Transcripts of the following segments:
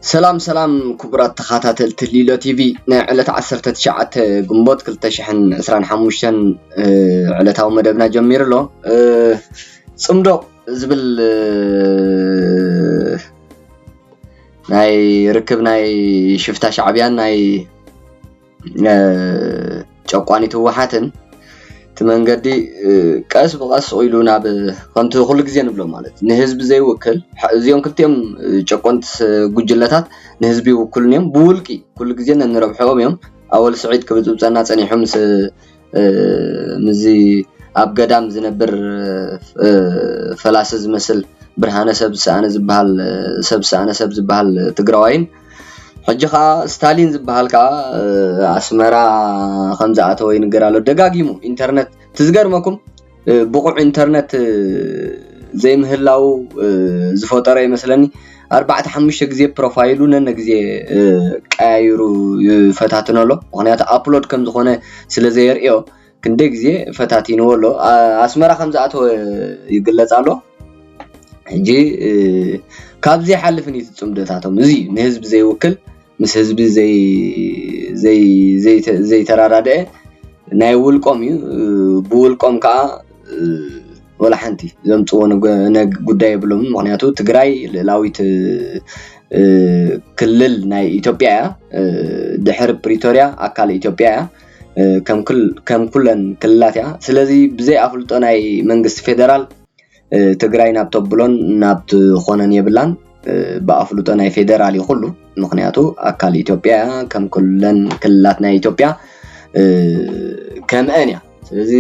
ሰላም ሰላም ክቡራት ተኸታተልቲ ሊሎ ቲቪ፣ ናይ ዕለት ዓሰርተ ትሽዓተ ግንቦት ክልተ ሽሕን ዕስራን ሓሙሽተን ዕለታዊ መደብና ጀሚሩ ኣሎ። ጽምዶ ዝብል ናይ ርክብ ናይ ሽፍታ ሻዕብያን ናይ ጨቋኒት ህወሓትን እቲ መንገዲ ቀስ ብቐስ ኢሉ ናብ ከምቲ ኩሉ ግዜ ንብሎ ማለት ንህዝቢ ዘይውክል እዚኦም ክልቲኦም ጨቆንቲ ጉጅለታት ንህዝቢ ይውክሉን እዮም። ብውልቂ ኩሉ ግዜ ነንረብሕኦም እዮም። ኣወል ስዒድ ክብፅብፀና ፀኒሑ ምስ ምዚ ኣብ ገዳም ዝነብር ፈላሲ ዝመስል ብርሃነ ሰብ ዝሰኣነ ዝበሃል ሰብ ዝሰኣነ ሰብ ዝበሃል ትግራዋይን ሕጂ ከዓ ስታሊን ዝበሃል ከዓ ኣስመራ ከም ዝኣተወ ይንገር ኣሎ። ደጋጊሙ ኢንተርነት ትዝገርመኩም ብቑዕ ኢንተርነት ዘይምህላው ዝፈጠሮ ይመስለኒ። ኣርባዕተ ሓሙሽተ ግዜ ፕሮፋይሉ ነነ ግዜ ቀያይሩ ይፈታትኖ ኣሎ። ምክንያቱ ኣፕሎድ ከም ዝኾነ ስለ ዘየርእዮ ክንደይ ግዜ ፈታቲንዎ ኣሎ። ኣስመራ ከም ዝኣተወ ይግለጽ ኣሎ። ሕጂ ካብዚ ይሓልፍን እዩ እቲ ጽምዶታቶም። እዚ ንህዝቢ ዘይውክል ምስ ህዝቢ ዘይተራዳድአ ናይ ውልቆም እዩ። ብውልቆም ከዓ ወላ ሓንቲ ዘምፅዎ ጉዳይ የብሎምን። ምክንያቱ ትግራይ ልእላዊት ክልል ናይ ኢትዮጵያ እያ። ድሕሪ ፕሪቶርያ ኣካል ኢትዮጵያ እያ። ከም ኩለን ክልላት እያ። ስለዚ ብዘይ ኣፍልጦ ናይ መንግስቲ ፌደራል ትግራይ ናብ ተብሎን ናብ ትኾነን የብላን። ብኣፍልጦ ናይ ፌደራል እዩ ኩሉ። ምክንያቱ ኣካል ኢትዮጵያ እያ፣ ከም ኩለን ክልላት ናይ ኢትዮጵያ ከምአን እያ። ስለዚ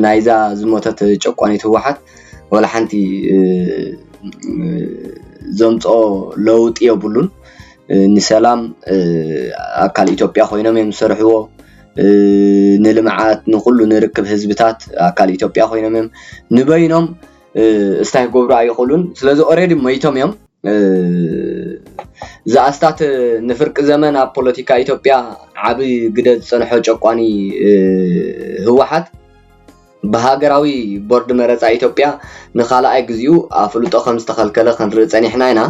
ናይዛ ዝሞተት ጨቋኒት ህወሓት ወላ ሓንቲ ዘምፅኦ ለውጢ የብሉን። ንሰላም ኣካል ኢትዮጵያ ኮይኖም እዮም ዝሰርሕዎ። ንልምዓት ንኩሉ ንርክብ ህዝብታት ኣካል ኢትዮጵያ ኮይኖም እዮም ንበይኖም እስታይ ክገብሩ ኣይኽእሉን። ስለዚ ኦሬዲ መይቶም እዮም። ዝኣስታት ንፍርቂ ዘመን ኣብ ፖለቲካ ኢትዮጵያ ዓቢ ግደ ዝፀንሖ ጨቋኒ ህወሓት ብሃገራዊ ቦርድ መረፃ ኢትዮጵያ ንኻልኣይ ግዚኡ ኣፍልጦ ከም ዝተኸልከለ ክንርኢ ፀኒሕና ኢና።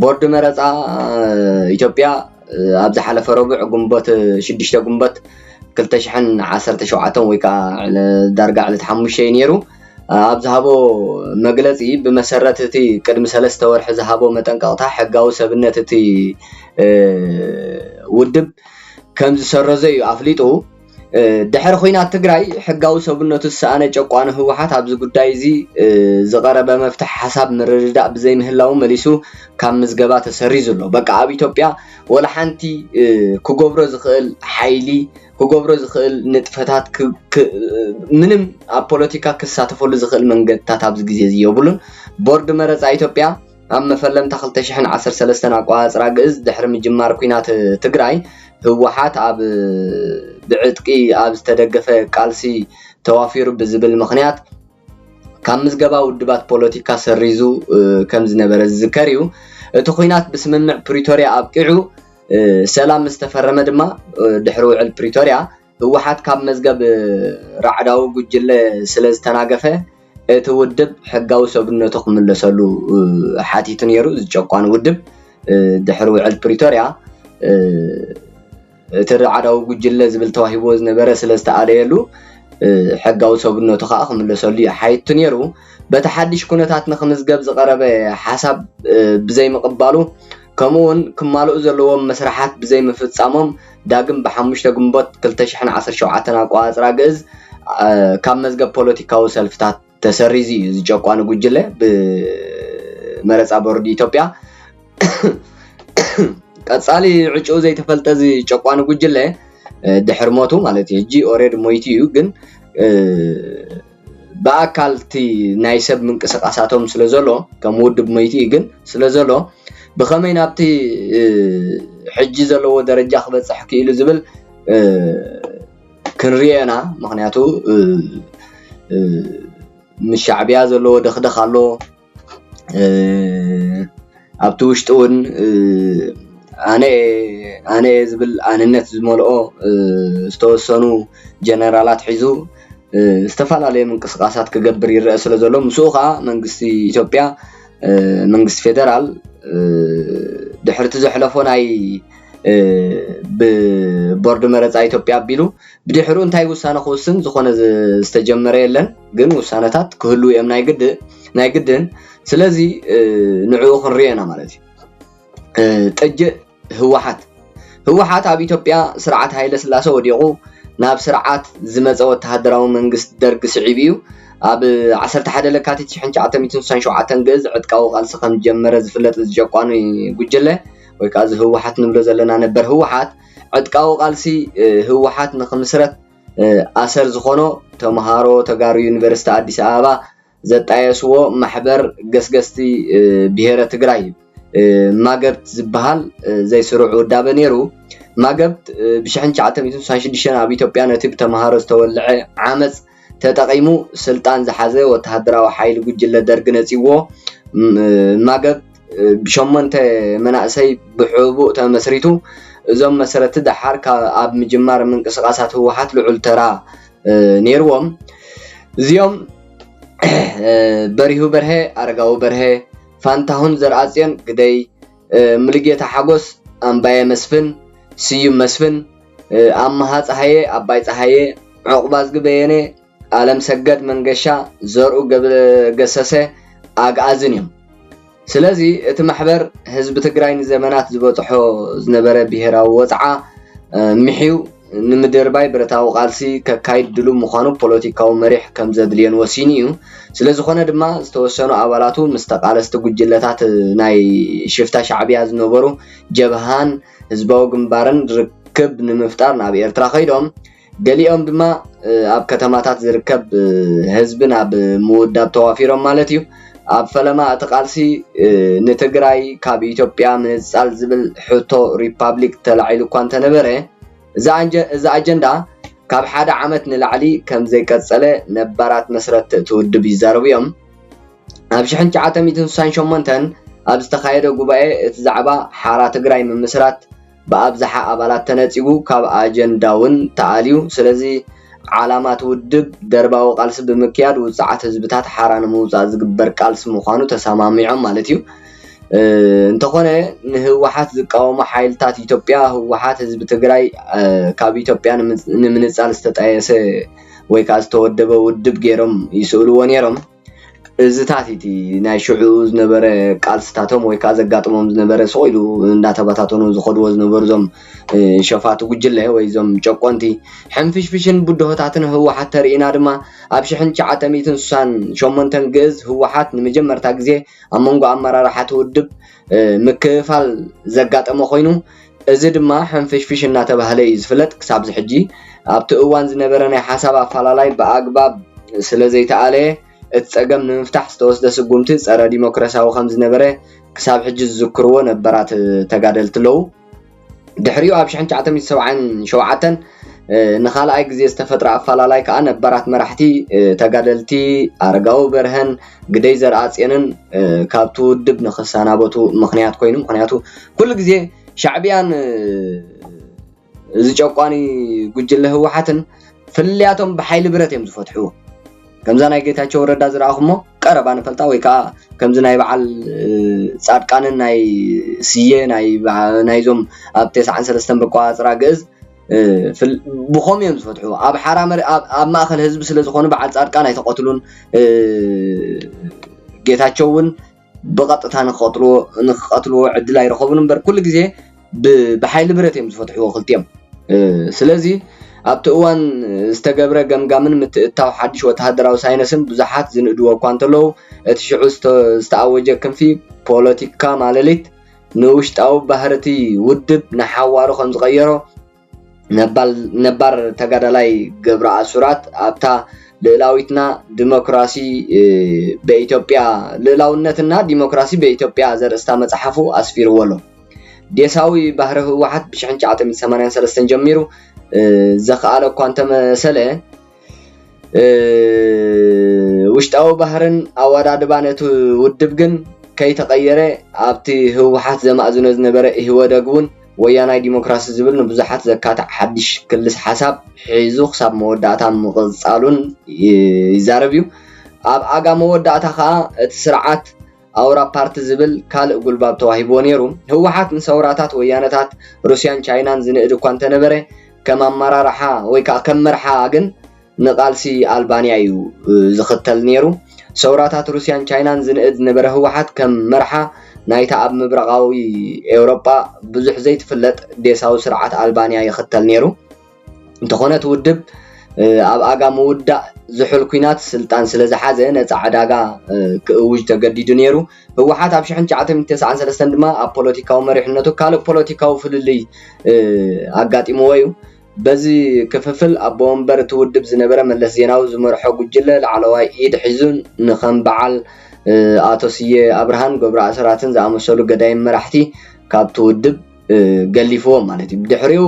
ቦርድ መረፃ ኢትዮጵያ ኣብ ዝሓለፈ ረቡዕ ግንቦት ሽዱሽተ ግንቦት ክልተ ሽሕን ዓሰርተ ሸውዓተን ወይ ከዓ ዳርጋ ዕለት ሓሙሽተ እዩ ነይሩ። ኣብ ዝሃቦ መግለፂ ብመሰረት እቲ ቅድሚ ሰለስተ ወርሒ ዝሃቦ መጠንቀቕታ ሕጋዊ ሰብነት እቲ ውድብ ከም ዝሰረዞ እዩ ኣፍሊጡ። ድሕሪ ኹናት ትግራይ ሕጋዊ ሰብነቱ ዝሰኣነ ጨቋኒ ህወሓት ኣብዚ ጉዳይ እዚ ዝቐረበ መፍትሒ ሓሳብ ምርድዳእ ብዘይምህላው መሊሱ ካብ ምዝገባ ተሰሪዙ ኣሎ። በቃ ኣብ ኢትዮጵያ ወላ ሓንቲ ክገብሮ ዝኽእል ሓይሊ ክገብሮ ዝኽእል ንጥፈታት ምንም ኣብ ፖለቲካ ክሳተፈሉ ዝኽእል መንገድታት ኣብዚ ግዜ እዚ የብሉን። ቦርድ መረፃ ኢትዮጵያ ኣብ መፈለምታ ክልተ ሽሕን ዓሰርተ ሰለስተን ኣቆፃፅራ ግእዝ ድሕሪ ምጅማር ኲናት ትግራይ ህወሓት ኣብ ብዕጥቂ ኣብ ዝተደገፈ ቃልሲ ተዋፊሩ ብዝብል ምኽንያት ካብ ምዝገባ ውድባት ፖለቲካ ሰሪዙ ከም ዝነበረ ዝዝከር እዩ። እቲ ኲናት ብስምምዕ ፕሪቶርያ ኣብቂዑ ሰላም ምስ ተፈረመ ድማ ድሕሪ ውዕል ፕሪቶርያ ህወሓት ካብ መዝገብ ራዕዳዊ ጉጅለ ስለ ዝተናገፈ እቲ ውድብ ሕጋዊ ሰብነቱ ክምለሰሉ ሓቲቱ ነይሩ። ዝጨቋን ውድብ ድሕሪ ውዕል ፕሪቶርያ እቲ ራዕዳዊ ጉጅለ ዝብል ተዋሂብዎ ዝነበረ ስለ ዝተኣለየሉ ሕጋዊ ሰብነቱ ከዓ ክምለሰሉ እዩ ሓይቱ ነይሩ። በቲ ሓድሽ ኩነታት ንክምዝገብ ዝቐረበ ሓሳብ ብዘይምቕባሉ ከምኡ እውን ክማልኡ ዘለዎም መስርሓት ብዘይምፍፃሞም ዳግም ብሓሙሽተ ግንቦት ክልተ ሽሕን ዓሰርተ ሸውዓተን ኣቆፃፅራ ግእዝ ካብ መዝገብ ፖለቲካዊ ሰልፍታት ተሰሪዙ እዩ። ዝጨቋኒ ጉጅለ ብመረፃ ቦርድ ኢትዮጵያ ቀፃሊ ዕጭኡ ዘይተፈልጠ ዝጨቋኒ ጉጅለ ድሕሪ ሞቱ ማለት እዩ። ሕጂ ኦሬድ ሞይቱ እዩ፣ ግን ብኣካል እቲ ናይ ሰብ ምንቅስቃሳቶም ስለ ዘሎ ከም ውድብ ሞይቲ እዩ፣ ግን ስለ ዘሎ ብኸመይ ናብቲ ሕጂ ዘለዎ ደረጃ ክበፅሕ ክኢሉ ዝብል ክንሪኦ ኢና። ምክንያቱ ምስ ሻዕብያ ዘለዎ ደኽደኽ ኣሎ። ኣብቲ ውሽጢ እውን ኣነ ኣነ ዝብል ኣንነት ዝመልኦ ዝተወሰኑ ጀነራላት ሒዙ ዝተፈላለየ ምንቅስቃሳት ክገብር ይረአ ስለ ዘሎ ምስኡ ከዓ መንግስቲ ኢትዮጵያ መንግስቲ ፌደራል ድሕርቲ ዘሕለፎ ናይ ብቦርድ መረፃ ኢትዮጵያ ኣቢሉ ብድሕሩ እንታይ ውሳነ ክውስን ዝኾነ ዝተጀመረ የለን። ግን ውሳነታት ክህሉ እዮም ናይ ግድን። ስለዚ ንዕኡ ክንሪኦ ኢና ማለት እዩ። ጥጅእ ህወሓት ህወሓት ኣብ ኢትዮጵያ ስርዓት ሃይለ ስላሰ ወዲቑ ናብ ስርዓት ዝመፀ ወተሃደራዊ መንግስቲ ደርግ ስዒቡ እዩ። ኣብ ዓሰርተ ሓደ ለካቲት ሽሕን ትሽዓተ ሚእትን ስሳን ሸውዓተን ግእዝ ዕጥቃዊ ቃልሲ ከም ዝጀመረ ዝፍለጥ፣ እዚ ጨቋኒ ጉጅለ ወይ ከዓ እዚ ህወሓት ንብሎ ዘለና ነበር ህወሓት ዕጥቃዊ ቃልሲ ህወሓት ንክምስረት ኣሰር ዝኾኖ ተምሃሮ ተጋሩ ዩኒቨርሲቲ ኣዲስ ኣበባ ዘጣየስዎ ማሕበር ገስገስቲ ብሄረ ትግራይ እዩ። ማገብት ዝበሃል ዘይስሩዕ ውዳበ ነይሩ። ማገብት ብሽሕን ትሽዓተ ሚእትን ስሳን ሽዱሽተን ኣብ ኢትዮጵያ ነቲ ብተምሃሮ ዝተወልዐ ዓመፅ ተጠቒሙ ስልጣን ዝሓዘ ወተሃደራዊ ሓይሊ ጉጅለ ደርግ ነፂዎ። ማገብት ብሸሞንተ መናእሰይ ብሕቡእ ተመስሪቱ። እዞም መስረቲ ደሓር ኣብ ምጅማር ምንቅስቃሳት ህወሓት ልዑል ተራ ነይርዎም። እዚኦም በሪሁ በርሀ፣ ኣረጋዊ በርሀ፣ ፋንታሁን ዘርኣጽዮን ግደይ፣ ሙሉጌታ ሓጎስ፣ ኣምባየ መስፍን፣ ስዩም መስፍን፣ ኣመሃ ጸሃየ፣ ኣባይ ጸሃየ፣ ዑቕባዝጊ በየነ፣ ኣለም ሰገድ መንገሻ፣ ዘርኡ ገብረገሰሰ፣ ኣግኣዝን እዮም። ስለዚ እቲ ማሕበር ህዝቢ ትግራይ ንዘመናት ዝበፅሖ ዝነበረ ብሄራዊ ወፅዓ ምሕዩ ንምድርባይ ብረታዊ ቃልሲ ከካይድ ድሉው ምዃኑ ፖለቲካዊ መሪሕ ከም ዘድልዮን ወሲኑ እዩ። ስለዝኾነ ድማ ዝተወሰኑ ኣባላቱ ምስ ተቓለስቲ ጉጅለታት ናይ ሽፍታ ሻዕብያ ዝነበሩ ጀብሃን ህዝባዊ ግንባርን ርክብ ንምፍጣር ናብ ኤርትራ ከይዶም። ገሊኦም ድማ ኣብ ከተማታት ዝርከብ ህዝቢ ናብ ምውዳብ ተዋፊሮም ማለት እዩ። ኣብ ፈለማ እቲ ቃልሲ ንትግራይ ካብ ኢትዮጵያ ምንፃል ዝብል ሕቶ ሪፓብሊክ ተላዒሉ እኳ እንተነበረ፣ እዚ ኣጀንዳ ካብ ሓደ ዓመት ንላዕሊ ከም ዘይቀፀለ ነባራት መስረቲ እቲ ውድብ ይዛረቡ እዮም። ኣብ ሽሕን ትሽዓተ ሚእትን ስሳን ሸሞንተን ኣብ ዝተኻየደ ጉባኤ እቲ ዛዕባ ሓራ ትግራይ ምምስራት ብኣብዝሓ ኣባላት ተነጺጉ ካብ ኣጀንዳ እውን ተኣልዩ። ስለዚ ዓላማ እቲ ውድብ ደርባዊ ቃልሲ ብምክያድ ውጽዓት ህዝብታት ሓራ ንምውጻእ ዝግበር ቃልሲ ምዃኑ ተሰማሚዖም ማለት እዩ። እንተኾነ ንህወሓት ዝቃወሙ ሓይልታት ኢትዮጵያ ህወሓት ህዝቢ ትግራይ ካብ ኢትዮጵያ ንምንጻል ዝተጣየሰ ወይ ከዓ ዝተወደበ ውድብ ገይሮም ይስእልዎ ነይሮም። እዝታት እቲ ናይ ሽዑ ዝነበረ ቃልስታቶም ወይ ከዓ ዘጋጥሞም ዝነበረ ስቕ ኢሉ እንዳተበታተኑ ዝኸድዎ ዝነበሩ እዞም ሸፋቱ ጉጅለ ወይ እዞም ጨቆንቲ ሕንፍሽፍሽን ብድሆታትን ህወሓት ተርእና ድማ ኣብ ሽሕን ትሽዓተ ሚእትን ስሳን ሸሞንተን ግእዝ ህወሓት ንመጀመርታ ግዜ ኣብ መንጎ ኣመራርሓ እቲ ውድብ ምክፍፋል ዘጋጠመ ኮይኑ፣ እዚ ድማ ሕንፍሽፍሽ እናተባህለ እዩ ዝፍለጥ። ክሳብዚ ሕጂ ኣብቲ እዋን ዝነበረ ናይ ሓሳብ ኣፈላላይ ብኣግባብ ስለ ዘይተኣለየ እቲ ፀገም ንምፍታሕ ዝተወስደ ስጉምቲ ፀረ ዲሞክራሲያዊ ከም ዝነበረ ክሳብ ሕጂ ዝዝክርዎ ነባራት ተጋደልቲ ኣለዉ። ድሕሪኡ ኣብ ሽሕን ትሽዓተ ሚእትን ሰብዓን ሸውዓተን ንኻልኣይ ግዜ ዝተፈጥረ ኣፈላላይ ከዓ ነባራት መራሕቲ ተጋደልቲ ኣረጋዊ በርሀን ግደይ ዘርኣጽዮንን ካብቲ ውድብ ንኽሰናበቱ ምኽንያት ኮይኑ። ምኽንያቱ ኩሉ ግዜ ሻዕብያን እዚ ጨቋኒ ጉጅለ ህወሓትን ፍልልያቶም ብሓይሊ ብረት እዮም ዝፈትሕዎ። ከምዛ ናይ ጌታቸው ረዳ ዝረኣኹሞ ቀረባ ንፈልጣ ወይ ከዓ ከምዚ ናይ በዓል ፃድቃንን ናይ ስየ ናይዞም ኣብ ተስዓን ሰለስተን በቋፅራ ግእዝ ብኸም እዮም ዝፈትሕዎ። ኣብ ሓራ ኣብ ማእኸል ህዝቢ ስለ ዝኾኑ በዓል ፃድቃን ኣይተቐትሉን። ጌታቸው እውን ብቐጥታ ንክቐትልዎ ዕድል ኣይረኸቡን እምበር ኩሉ ግዜ ብሓይሊ ብረት እዮም ዝፈትሕዎ ክልቲኦም። ስለዚ ኣብቲ እዋን ዝተገብረ ገምጋምን ምትእታው ሓድሽ ወተሃደራዊ ሳይነስን ብዙሓት ዝንእድዎ እኳ እንተለዉ እቲ ሽዑ ዝተኣወጀ ክንፊ ፖለቲካ ማለሊት ንውሽጣዊ ባህርቲ ውድብ ንሓዋሩ ከም ዝቐየሮ ነባር ተጋዳላይ ገብረ ኣሱራት ኣብታ ልእላዊትና ዲሞክራሲ በኢትዮጵያ ልእላውነትና ዲሞክራሲ በኢትዮጵያ ዘርእስታ መፅሓፉ ኣስፊርዎ ኣሎ። ዴሳዊ ባህሪ ህወሓት ብሽሕን ትሽዓተ ሚእትን ሰማንያን ሰለስተን ጀሚሩ ዘኽኣለ እኳ እንተመሰለ ውሽጣዊ ባህርን ኣወዳድባ ነቲ ውድብ ግን ከይተቐየረ ኣብቲ ህወሓት ዘማእዝኖ ዝነበረ ኢህወደግ እውን ወያናይ ዲሞክራሲ ዝብል ንብዙሓት ዘካትዕ ሓድሽ ክልስ ሓሳብ ሒዙ ክሳብ መወዳእታ ምቕፃሉን ይዛረብ እዩ። ኣብ ኣጋ መወዳእታ ከዓ እቲ ስርዓት ኣውራ ፓርቲ ዝብል ካልእ ጉልባብ ተዋሂብዎ ነይሩ። ህወሓት ንሰውራታት ወያነታት ሩስያን ቻይናን ዝንእድ እኳ እንተነበረ፣ ከም ኣመራርሓ ወይ ከዓ ከም መርሓ ግን ንቃልሲ ኣልባንያ እዩ ዝኽተል ነይሩ። ሰውራታት ሩስያን ቻይናን ዝንእድ ዝነበረ ህወሓት ከም መርሓ ናይታ ኣብ ምብራቓዊ ኤውሮጳ ብዙሕ ዘይትፍለጥ ዴሳዊ ስርዓት ኣልባንያ ይኽተል ነይሩ። እንተኾነ እቲ ውድብ ኣብ ኣጋ ምውዳእ ዝሑል ኲናት ስልጣን ስለ ዝሓዘ ነፃ ዕዳጋ ክእውጅ ተገዲዱ ነይሩ። ህወሓት ኣብ ሽሕን ትሽዓተ ሚእትን ተስዓን ሰለስተን ድማ ኣብ ፖለቲካዊ መሪሕነቱ ካልእ ፖለቲካዊ ፍልልይ ኣጋጢምዎ እዩ። በዚ ክፍፍል ኣቦ ወንበር እቲ ውድብ ዝነበረ መለስ ዜናዊ ዝመርሖ ጉጅለ ላዕለዋይ ኢድ ሒዙ ንኸም በዓል ኣቶ ስየ ኣብርሃን ገብሩ ኣስራትን ዝኣመሰሉ ገዳይም መራሕቲ ካብቲ ውድብ ገሊፍዎም ማለት እዩ። ብድሕሪኡ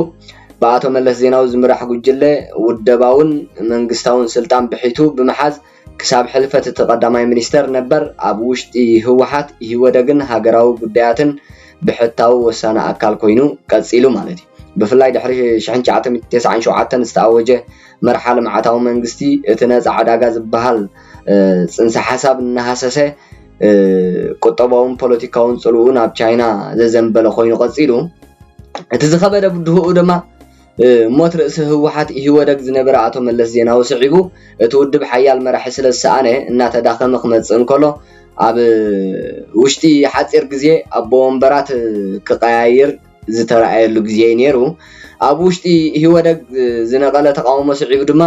ብኣቶ መለስ ዜናዊ ዝምራሕ ጉጅለ ውደባውን መንግስታውን ስልጣን ብሒቱ ብምሓዝ ክሳብ ሕልፈት እቲ ቀዳማይ ሚኒስተር ነበር ኣብ ውሽጢ ህወሓት ኢህወደግን ሃገራዊ ጉዳያትን ብሕታዊ ወሳኒ ኣካል ኮይኑ ቀጺሉ ማለት እዩ። ብፍላይ ድሕሪ ሽሕን ትሽዓተ ሚእትን ተስዓን ሸውዓተን ዝተኣወጀ መርሓ ልምዓታዊ መንግስቲ እቲ ነፃ ዕዳጋ ዝበሃል ፅንሰ ሓሳብ እናሃሰሰ ቁጠባውን ፖለቲካውን ፅልኡ ናብ ቻይና ዘዘንበለ ኮይኑ ቀፂሉ። እቲ ዝኸበደ ብድሆኡ ድማ ሞት ርእሲ ህወሓት ኢህወደግ ዝነበረ ኣቶ መለስ ዜናዊ ስዒቡ እቲ ውድብ ሓያል መራሒ ስለ ዝሰኣነ እናተዳኸመ ክመፅእ እንከሎ ኣብ ውሽጢ ሓፂር ግዜ ኣቦ ወንበራት ክቀያይር ዝተረኣየሉ ግዜ እዩ ነይሩ። ኣብ ውሽጢ ኢህወደግ ዝነቐለ ተቃውሞ ስዒቡ ድማ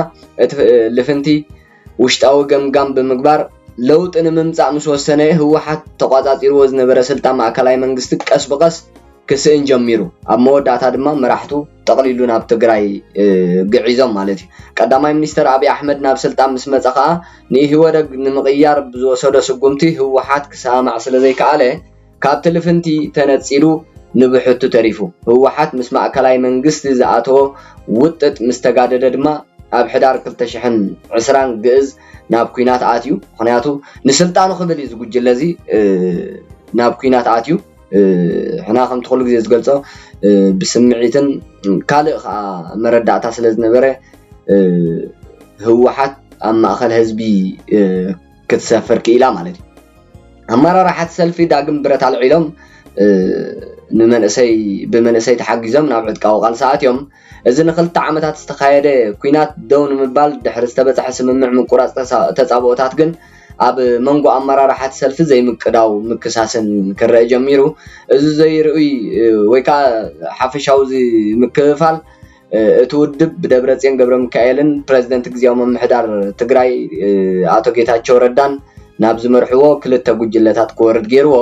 እቲ ልፍንቲ ውሽጣዊ ገምጋም ብምግባር ለውጢ ንምምፃእ ምስ ወሰነ ህወሓት ተቋፃፂርዎ ዝነበረ ስልጣን ማእከላይ መንግስቲ ቀስ ብቐስ ክስእን ጀሚሩ። ኣብ መወዳእታ ድማ መራሕቱ ጠቕሊሉ ናብ ትግራይ ግዒዞም ማለት እዩ። ቀዳማይ ሚኒስተር ኣብይ ኣሕመድ ናብ ስልጣን ምስ መፀ ከዓ ንኢህወደግ ንምቕያር ብዝወሰዶ ስጉምቲ ህወሓት ክሰማማዕ ስለ ዘይከኣለ ካብቲ ልፍንቲ ተነፂሉ ንብሕቱ ተሪፉ። ህወሓት ምስ ማእከላይ መንግስቲ ዝኣተዎ ውጥጥ ምስ ተጋደደ ድማ ኣብ ሕዳር ክልተ ሽሕን ዕስራን ግእዝ ናብ ኲናት ኣትዩ። ምኽንያቱ ንስልጣኑ ክብል እዩ ዝጉጅለ እዚ ናብ ኲናት ኣትዩ። ሕና ከምቲ ኩሉ ግዜ ዝገልፆ ብስምዒትን ካልእ ከዓ መረዳእታ ስለ ዝነበረ ህወሓት ኣብ ማእኸል ህዝቢ ክትሰፍር ክኢላ ማለት እዩ። ኣመራርሓ እቲ ሰልፊ ዳግም ብረት ኣልዒሎም ንመንእሰይ ብመንእሰይ ተሓጊዞም ናብ ዕጥቃዊ ቃልሲ ኣትዮም። እዚ ንክልተ ዓመታት ዝተኻየደ ኲናት ደው ንምባል ድሕሪ ዝተበፅሐ ስምምዕ ምቁራፅ ተፃብኦታት ግን ኣብ መንጎ ኣመራርሓ እቲ ሰልፊ ዘይምቅዳው ምክሳስን ክረአ ጀሚሩ። እዚ ዘይርእይ ወይ ከዓ ሓፈሻዊ ምክፍፋል እቲ ውድብ ብደብረፅዮን ገብረሚካኤልን ፕረዚደንት ግዝያዊ ምምሕዳር ትግራይ ኣቶ ጌታቸው ረዳን ናብ ዝመርሕዎ ክልተ ጉጅለታት ክወርድ ገይርዎ።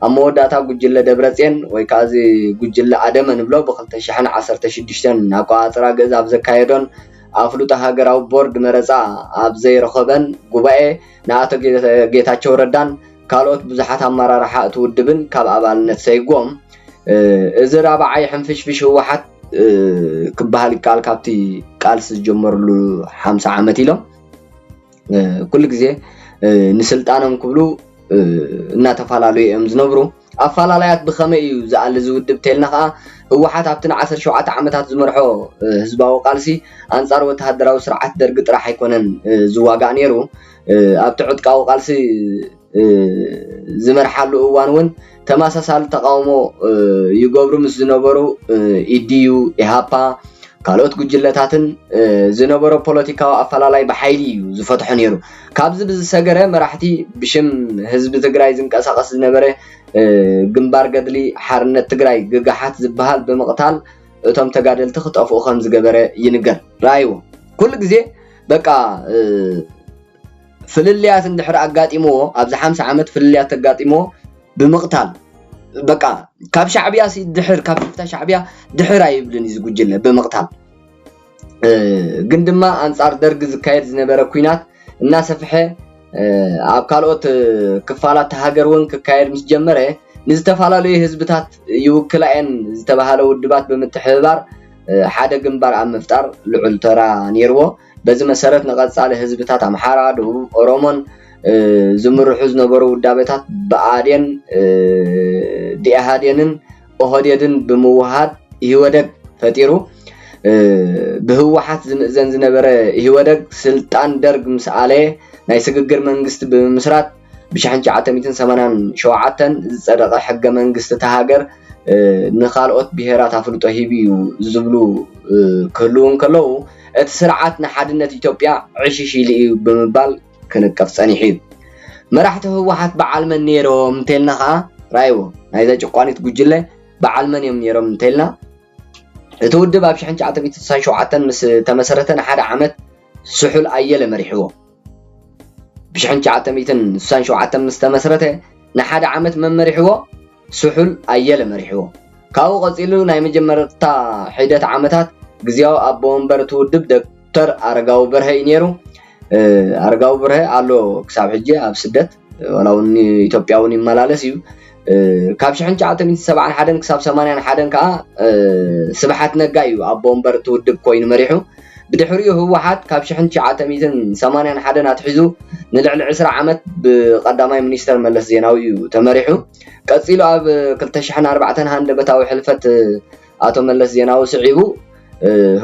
ኣብ መወዳእታ ጉጅለ ደብረፅዮን ወይ ከዓ እዚ ጉጅለ ኣደመ ንብሎ ብክልተ ሽሕን ዓሰርተ ሽዱሽተን ኣቆፃፅራ ግእዝ ኣብ ዘካየዶን ኣፍልጦ ሃገራዊ ቦርድ መረፃ ኣብ ዘይረኸበን ጉባኤ ንኣቶ ጌታቸው ረዳን ካልኦት ብዙሓት ኣመራርሓ እቲ ውድብን ካብ ኣባልነት ሰይጎም። እዚ ራብዓይ ሕንፍሽፍሽ ህወሓት ክበሃል ይከኣል ካብቲ ቃልሲ ዝጀመርሉ ሓምሳ ዓመት ኢሎም ኩሉ ግዜ ንስልጣኖም ክብሉ እናተፈላለዩ እዮም ዝነብሩ። ኣፈላለያት ብኸመይ እዩ ዝኣሊ እዚ ውድብ ተልና ከዓ ህወሓት ኣብቲ ንዓሰርተ ሸውዓተ ዓመታት ዝመርሖ ህዝባዊ ቃልሲ ኣንፃር ወተሃደራዊ ስርዓት ደርጊ ጥራሕ ኣይኮነን ዝዋጋእ ነይሩ። ኣብቲ ዕጥቃዊ ቃልሲ ዝመርሓሉ እዋን እውን ተመሳሳሊ ተቃውሞ ይገብሩ ምስ ዝነበሩ ኢዲዩ፣ ኢሃፓ፣ ካልኦት ጉጅለታትን ዝነበሮ ፖለቲካዊ ኣፈላላይ ብሓይሊ እዩ ዝፈትሖ ነይሩ። ካብዚ ብዝሰገረ መራሕቲ ብሽም ህዝቢ ትግራይ ዝንቀሳቐስ ዝነበረ ግንባር ገድሊ ሓርነት ትግራይ ግግሓት ዝበሃል ብምቕታል እቶም ተጋደልቲ ክጠፍኡ ከም ዝገበረ ይንገር። ረኣይዎ ኩሉ ግዜ በቃ ፍልልያት እንድሕር ኣጋጢምዎ ኣብዚ ሓምሳ ዓመት ፍልልያት ተጋጢምዎ ብምቕታል በቃ ካብ ሻዕብያ ሲ ድሕር ካብ ሽፍታ ሻዕብያ ድሕር ኣይብልን እዩ ዝጉጅለ ብምቕታል። ግን ድማ ኣንፃር ደርጊ ዝካየድ ዝነበረ ኲናት እናሰፍሐ ኣብ ካልኦት ክፋላት ሃገር እውን ክካየድ ምስ ጀመረ ንዝተፈላለዩ ህዝብታት ይውክላ እየን ዝተባሃለ ውድባት ብምትሕብባር ሓደ ግንባር ኣብ ምፍጣር ልዑል ተራ ነይርዎ። በዚ መሰረት ንቐፃሊ ህዝብታት ኣምሓራ፣ ደቡብ ኦሮሞን ዝምርሑ ዝነበሩ ውዳበታት ብኣዴን፣ ዲኢሃዴንን ኦህዴድን ብምውሃድ ኢህወደግ ፈጢሩ። ብህወሓት ዝምእዘን ዝነበረ ኢህወደግ ስልጣን ደርግ ምስ ኣለየ ናይ ስግግር መንግስቲ ብምምስራት ብሽሕን ትሽዓተ ሚእትን ሰማንያን ሸውዓተን ዝጸደቐ ሕገ መንግስቲ እታ ሃገር ንኻልኦት ብሄራት ኣፍልጦ ሂቡ እዩ ዝብሉ ክህልዉ እንከለዉ፣ እቲ ስርዓት ንሓድነት ኢትዮጵያ ዕሽሽ ኢሉ እዩ ብምባል ክንቀፍ ጸኒሑ እዩ። መራሕቲ ህወሓት በዓል መን ነይሮም እንተልና ኸዓ፣ ራይዎ ናይዛ ጨቋኒት ጉጅለ በዓል መን እዮም ነይሮም እንተልና፣ እቲ ውድብ ኣብ ሽሕን ትሽዓተ ሚእትን ስሳን ሸውዓተን ምስ ተመሰረተ ንሓደ ዓመት ስሑል ኣየለ መሪሕዎ። ብሽሕን ትሽዓተ ሚእትን ስሳን ሸውዓተን ምስ ተመስረተ ንሓደ ዓመት መን መሪሕዎ? ስሑል ኣየለ መሪሕዎ። ካብኡ ቀጺሉ ናይ መጀመርታ ሒደት ዓመታት ግዝያዊ ኣቦ ወንበር እቲ ውድብ ዶክተር ኣረጋዊ በርሀ እዩ ነይሩ። ኣረጋዊ በርሀ ኣሎ ክሳብ ሕጂ ኣብ ስደት፣ ዋላ እውን ኢትዮጵያ እውን ይመላለስ እዩ። ካብ ሽሕን ትሽዓተ ሚእትን ሰብዓን ሓደን ክሳብ ሰማንያን ሓደን ከዓ ስብሓት ነጋ እዩ ኣቦ ወንበር እቲ ውድብ ኮይኑ መሪሑ። ብድሕሪኡ ህወሓት ካብ ሽሕን ትሽዓተ ሚእትን ሰማንያን ሓደን ኣትሒዙ ንልዕሊ ዕስራ ዓመት ብቀዳማይ ሚኒስተር መለስ ዜናዊ እዩ ተመሪሑ። ቀጺሉ ኣብ ክልተ ሽሕን ኣርባዕተን ሃንደበታዊ ሕልፈት ኣቶ መለስ ዜናዊ ስዒቡ፣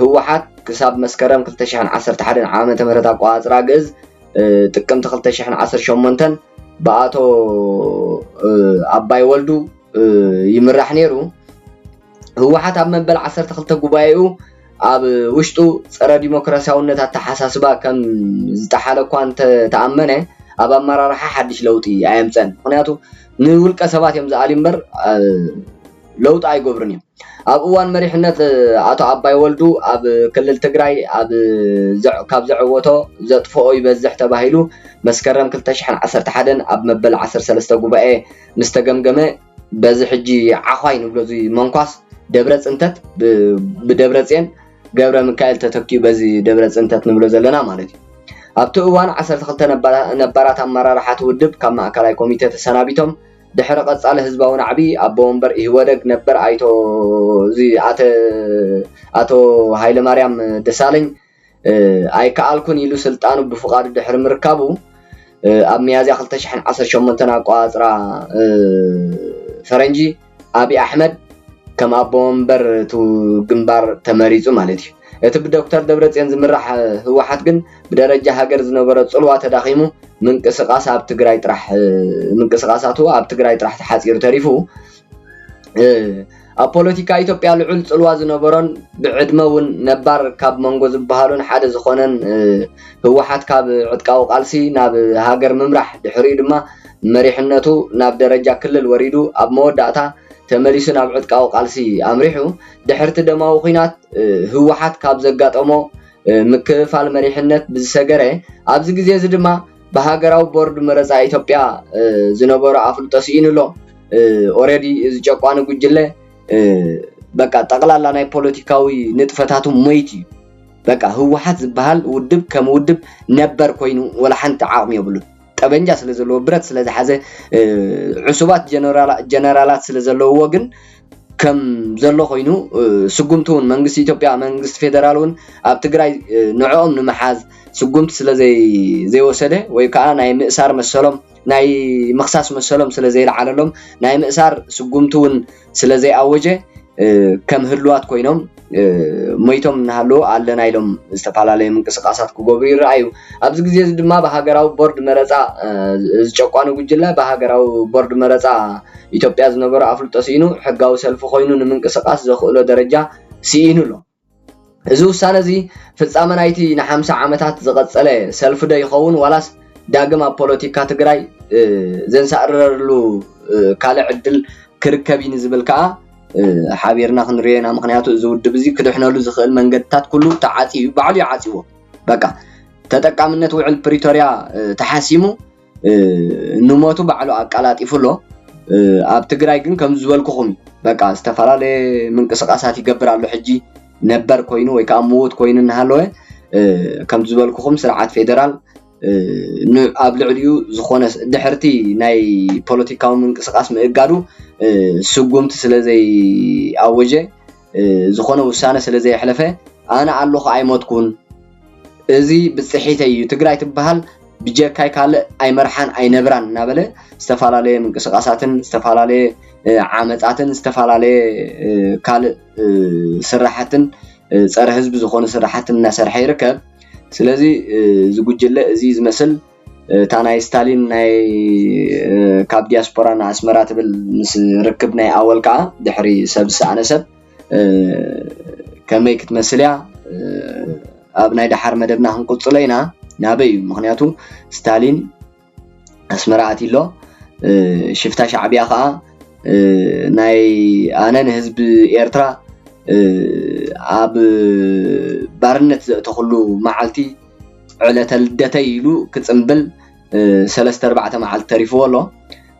ህወሓት ክሳብ መስከረም ክልተ ሽሕን ዓሰርተ ሓደን ዓመተ ምህረት ኣቆጻጽራ ግእዝ፣ ጥቅምቲ ክልተ ሽሕን ዓሰርተ ሸሞንተን ብኣቶ ኣባይ ወልዱ ይምራሕ ነይሩ። ህወሓት ኣብ መበል ዓሰርተ ክልተ ጉባኤኡ ኣብ ውሽጡ ጸረ ዲሞክራሲያውነት ኣተሓሳስባ ከም ዝጠሓለ እኳ እንተተኣመነ፣ ኣብ ኣመራርሓ ሓድሽ ለውጢ ኣየምጸን። ምኽንያቱ ንውልቀ ሰባት እዮም ዝኣልዩ እምበር ለውጢ ኣይገብሩን እዮም። ኣብ እዋን መሪሕነት ኣቶ ኣባይ ወልዱ ኣብ ክልል ትግራይ ኣብ ዘዕ- ካብ ዘዕወቶ ዘጥፍኦ ይበዝሕ ተባሂሉ መስከረም ክልተ ሽሕን ዓሰርተ ሓደን ኣብ መበል ዓሰርተ ሰለስተ ጉባኤ ምስ ተገምገመ፣ በዚ ሕጂ ዓዃይ ንብሎ እዚ መንኳስ ደብረ ጽንተት ብ- ብደብረ ጽዮን ገብረ ሚካኤል ተተኪኡ በዚ ደብረ ጽንተት ንብሎ ዘለና ማለት እዩ። ኣብቲ እዋን ዓሰርተ ክልተ ነባራ- ነባራት ኣመራርሓት ውድብ ካብ ማእከላይ ኮሚቴ ተሰናቢቶም ድሕሪ ቀጻሊ ህዝባዊ ናዕቢ ኣቦ ወንበር ኢህወደግ ነበር ኣይቶ እዚ ኣተ ኣቶ ሃይለማርያም ደሳለኝ ኣይከኣልኩን ኢሉ ስልጣኑ ብፍቓዱ ድሕሪ ምርካቡ ኣብ ሚያዝያ ክልተ ሽሕን ዓሰርተ ሸሞንተን ኣቆጻጽራ ፈረንጂ ኣብይ ኣሕመድ ከም ኣቦ ወንበር እቲ ግንባር ተመሪጹ ማለት እዩ። እቲ ብዶክተር ደብረጽዮን ዝምራሕ ህወሓት ግን ብደረጃ ሃገር ዝነበሮ ጽልዋ ተዳኺሙ ምንቅስቓስ ኣብ ትግራይ ጥራሕ ምንቅስቓሳቱ ኣብ ትግራይ ጥራሕ ተሓጺሩ ተሪፉ። ኣብ ፖለቲካ ኢትዮጵያ ልዑል ጽልዋ ዝነበሮን ብዕድመ እውን ነባር ካብ መንጎ ዝበሃሉን ሓደ ዝኾነን ህወሓት ካብ ዕጥቃዊ ቃልሲ ናብ ሃገር ምምራሕ ድሕሪኡ ድማ መሪሕነቱ ናብ ደረጃ ክልል ወሪዱ ኣብ መወዳእታ ተመሊሱ ናብ ዕጥቃዊ ቃልሲ ኣምሪሑ። ድሕርቲ ደማዊ ኲናት ህወሓት ካብ ዘጋጠሞ ምክፍፋል መሪሕነት ብዝሰገረ ኣብዚ ግዜ እዚ ድማ ብሃገራዊ ቦርድ መረፃ ኢትዮጵያ ዝነበሮ ኣፍልጦ ስኢኑ ኣሎ። ኦረዲ እዚ ጨቋኒ ጉጅለ በቃ ጠቕላላ ናይ ፖለቲካዊ ንጥፈታቱ ሞይት እዩ። በቃ ህወሓት ዝበሃል ውድብ ከም ውድብ ነበር ኮይኑ ወላ ሓንቲ ዓቕሚ የብሉን። ጠበንጃ ስለ ዘለዎ ብረት ስለ ዝሓዘ ዕሱባት ጀነራላት ስለ ዘለውዎ ግን ከም ዘሎ ኮይኑ ስጉምቲ እውን መንግስቲ ኢትዮጵያ መንግስቲ ፌደራል እውን ኣብ ትግራይ ንዕኦም ንምሓዝ ስጉምቲ ስለ ዘይወሰደ ወይ ከዓ ናይ ምእሳር መሰሎም ናይ ምኽሳስ መሰሎም ስለ ዘይለዓለሎም ናይ ምእሳር ስጉምቲ እውን ስለ ዘይኣወጀ ከም ህልዋት ኮይኖም ሞይቶም እናሃለዉ ኣለና ኢሎም ዝተፈላለየ ምንቅስቃሳት ክገብሩ ይረኣዩ። ኣብዚ ግዜ እዚ ድማ ብሃገራዊ ቦርድ መረፃ ዝጨቋኑ ጉጅለ ብሃገራዊ ቦርድ መረፃ ኢትዮጵያ ዝነበሮ ኣፍልጦ ስኢኑ ሕጋዊ ሰልፊ ኮይኑ ንምንቅስቃስ ዘኽእሎ ደረጃ ስኢኑ ኣሎ። እዚ ውሳነ እዚ ፍጻመ ናይቲ ንሓምሳ ዓመታት ዝቐጸለ ሰልፊ ዶ ይኸውን ዋላስ ዳግም ኣብ ፖለቲካ ትግራይ ዘንሳእረረሉ ካልእ ዕድል ክርከብ እዩ ንዝብል ከኣ ሓቢርና ክንሪኦ ኢና። ምኽንያቱ እዚ ውድብ እዚ ክድሕነሉ ዝኽእል መንገድታት ኩሉ ተዓጽዩ እዩ፣ ባዕሉ እዩ ዓጽይዎ። በቃ ተጠቃምነት ውዕል ፕሪቶርያ ተሓሲሙ ንሞቱ ባዕሉ ኣቀላጢፉ ኣሎ። ኣብ ትግራይ ግን ከም ዝበልኩኹም እዩ። በቃ ዝተፈላለየ ምንቅስቃሳት ይገብር ኣሎ። ሕጂ ነበር ኮይኑ ወይ ከዓ ምዉት ኮይኑ እናሃለወ ከም ዝበልኩኹም ስርዓት ፌደራል ኣብ ልዕሊኡ ዝኾነ ድሕርቲ ናይ ፖለቲካዊ ምንቅስቃስ ምእጋዱ ስጉምቲ ስለ ዘይኣወጀ ዝኾነ ውሳነ ስለ ዘየሕለፈ ኣነ ኣለኹ ኣይሞትኩን እዚ ብፅሒተይ እዩ። ትግራይ ትበሃል ብጀካይ ካልእ ኣይመርሓን ኣይነብራን እናበለ ዝተፈላለየ ምንቅስቃሳትን ዝተፈላለየ ዓመፃትን ዝተፈላለየ ካልእ ስራሕትን ፀረ ህዝቢ ዝኾኑ ስራሕትን እናሰርሐ ይርከብ። ስለዚ እዚ ጉጅለ እዚ ዝመስል እታ ናይ ስታሊን ናይ ካብ ዲያስፖራ ንኣስመራ ትብል ምስ ርክብ ናይ ኣወል ከዓ ድሕሪ ሰብ ዝሰኣነ ሰብ ከመይ ክትመስል እያ? ኣብ ናይ ደሓር መደብና ክንቅፅሎ ኢና። ናበይ እዩ? ምክንያቱ ስታሊን ኣስመራ ኣትዩ ኣሎ። ሽፍታ ሻዕብያ ከዓ ናይ ኣነ ንህዝቢ ኤርትራ ኣብ ባርነት ዘእተኹሉ መዓልቲ ዕለተ ልደተይ ኢሉ ክፅምብል ሰለስተ ኣርባዕተ መዓልቲ ተሪፍዎ ኣሎ።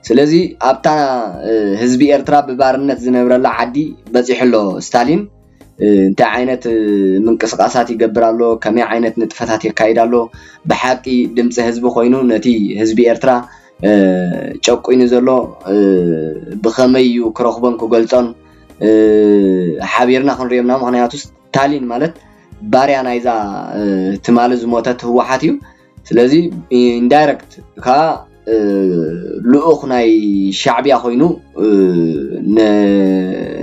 ስለዚ ኣብታ ህዝቢ ኤርትራ ብባርነት ዝነብረላ ዓዲ በፂሑ ኣሎ ስታሊን። እንታይ ዓይነት ምንቅስቃሳት ይገብር ኣሎ፣ ከመይ ዓይነት ንጥፈታት የካይድ ኣሎ፣ ብሓቂ ድምፂ ህዝቢ ኮይኑ ነቲ ህዝቢ ኤርትራ ጨቁኑ ዘሎ ብኸመይ እዩ ክረኽቦን ክገልፆን ሓቢርና ክንሪኦምና። ምክንያቱ ስታሊን ማለት ባርያ ናይዛ ትማሊ ዝሞተት ህወሓት እዩ። ስለዚ ኢንዳይረክት ከዓ ልኡኽ ናይ ሻዕብያ ኮይኑ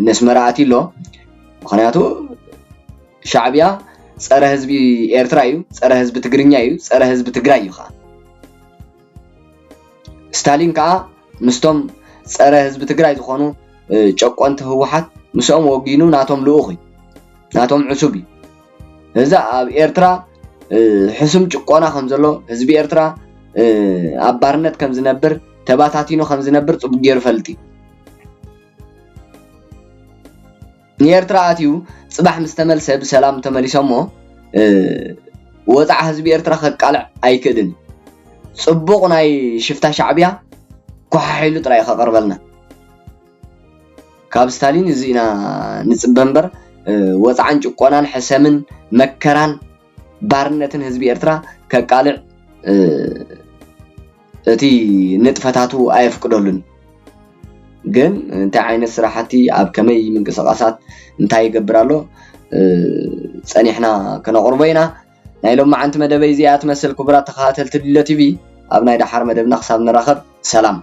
ነስመራ ኣትዩ ኣሎ። ምክንያቱ ሻዕብያ ፀረ ህዝቢ ኤርትራ እዩ፣ ፀረ ህዝቢ ትግርኛ እዩ፣ ፀረ ህዝቢ ትግራይ እዩ ከዓ። ስታሊን ከዓ ምስቶም ፀረ ህዝቢ ትግራይ ዝኾኑ ጨቆንቲ ህወሓት ምስኦም ወጊኑ ናቶም ልኡኽ እዩ፣ ናቶም ዕሱብ እዩ። እዚ ኣብ ኤርትራ ሕሱም ጭቆና ከም ዘሎ፣ ህዝቢ ኤርትራ ኣብ ባርነት ከም ዝነብር፣ ተባታቲኑ ከም ዝነብር ፅቡቅ ገይሩ ፈልጥ እዩ። ንኤርትራ ኣትዩ ፅባሕ ምስ ተመልሰ ብሰላም ተመሊሶሞ ወፃዓ ህዝቢ ኤርትራ ከቃልዕ ኣይክእልን። ፅቡቕ ናይ ሽፍታ ሻዕብያ ኮሓሒሉ ጥራይ ከቕርበልና። ካብ ስታሊን እዚ ኢና ንፅበ እምበር ወፃዓን ጭቆናን ሕሰምን መከራን ባርነትን ህዝቢ ኤርትራ ከቃልዕ እቲ ንጥፈታቱ ኣየፍቅደሉን። ግን እንታይ ዓይነት ስራሕቲ ኣብ ከመይ ምንቅስቃሳት እንታይ ይገብር ኣሎ ፀኒሕና ክነቕርቦ ኢና። ናይ ሎማዓንቲ መደበይ እዚኣ ትመስል። ክቡራት ተኸታተልቲ ዲሎ ቲቪ ኣብ ናይ ደሓር መደብና ክሳብ ንራኸብ ሰላም።